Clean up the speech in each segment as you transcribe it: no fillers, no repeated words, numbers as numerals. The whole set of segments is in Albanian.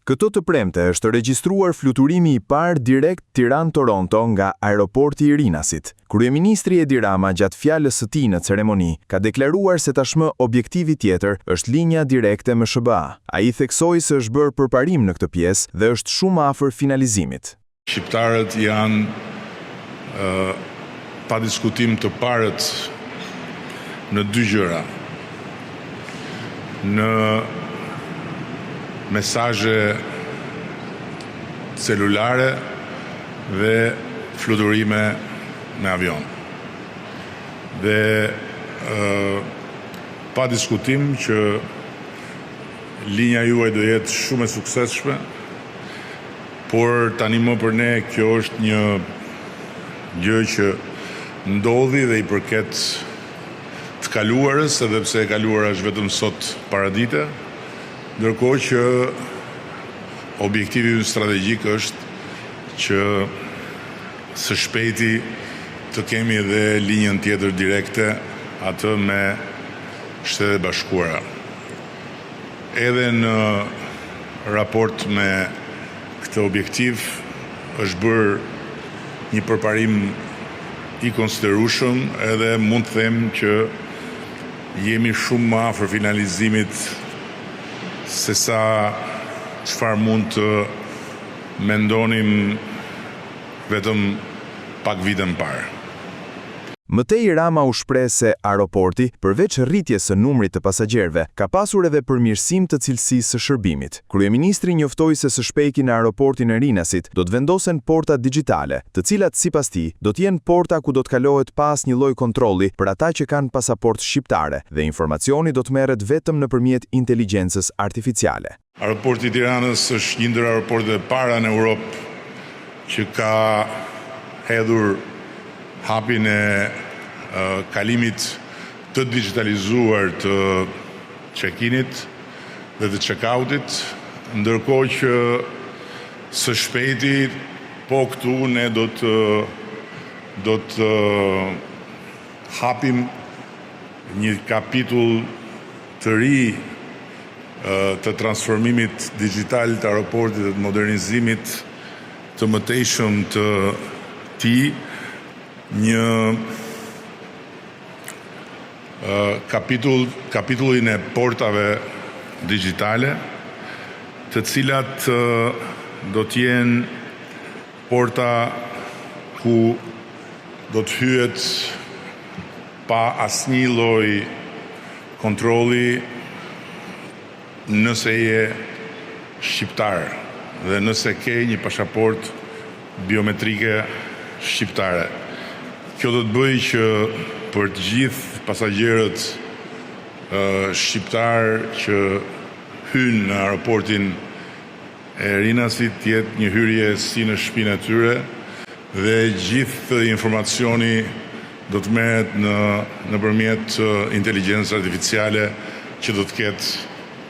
Këtë të premte është regjistruar fluturimi i parë direkt Tiranë-Toronto nga aeroporti i Rinasit. Kryeministri Edi Rama gjatë fjalës së tij në ceremoni ka deklaruar se tashmë objektivi tjetër është linja direkte me SHBA. Ai theksoi se është bërë përparim në këtë pjesë dhe është shumë afër finalizimit. Shqiptarët janë pa diskutim të parët në dy gjëra. Në mesazhe celulare dhe fluturime me avion. Dhe pa diskutim që linja juaj do jetë shumë e suksesshme. Por tani më për ne kjo është një gjë që ndodhi dhe i përket të kaluarës, edhe pse e kaluara është vetëm sot paradite, ndërkohë që objektivi ynë strategjik është që së shpejti të kemi edhe linjën tjetër direkte, atë me Shtetet e Bashkuara. Edhe në raport me këtë objektiv është bërë një përparim i konsiderueshëm edhe mund të them që jemi shumë më afër finalizimit sesa çfarë mund të mendonim vetëm pak vite më parë. Më tej Rama u shpreh se aeroporti, përveç rritjes së numrit të pasagjerëve, ka pasur edhe përmirësim të cilësisë së shërbimit. Kryeministri njoftoi se së shpejti në aeroportin e Rinasit do të vendosen porta dixhitale, të cilat sipas tij, do të jenë porta ku do të kalohet pa asnjë lloj kontrolli për ata që kanë pasaportë shqiptare dhe informacioni do të merret vetëm nëpërmjet inteligjencës artificiale. Aeroporti i Tiranës është një ndër aeroportet e para në Europë që ka hedhur hapin e kalimit të dixhitalizuar të check-init dhe të check-out-it, ndërkohë që së shpejti po këtu ne do të do të hapim një kapitull të ri të transformimit dixhital të aeroportit dhe të modernizimit të mëtejshëm të tij, një kapitull, kapitullin e portave dixhitale, të cilat do të jenë porta ku do të hyhet pa asnjë lloj kontrolli nëse je shqiptar dhe nëse ke një pashaportë biometrike shqiptare. Kjo do të bëjë që për të gjithë pasagjerët shqiptarë që hyjnë në aeroportin e Rinasit të jetë një hyrje si në shtëpinë e tyre dhe gjithë informacioni do të merret në nëpërmjet inteligjencës artificiale që do të ketë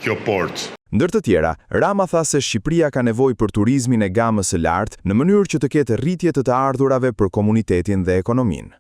kjo portë. Ndër të tjera, Rama tha se Shqipëria ka nevojë për turizmin e gamës së lartë në mënyrë që të ketë rritje të të ardhurave për komunitetin dhe ekonominë.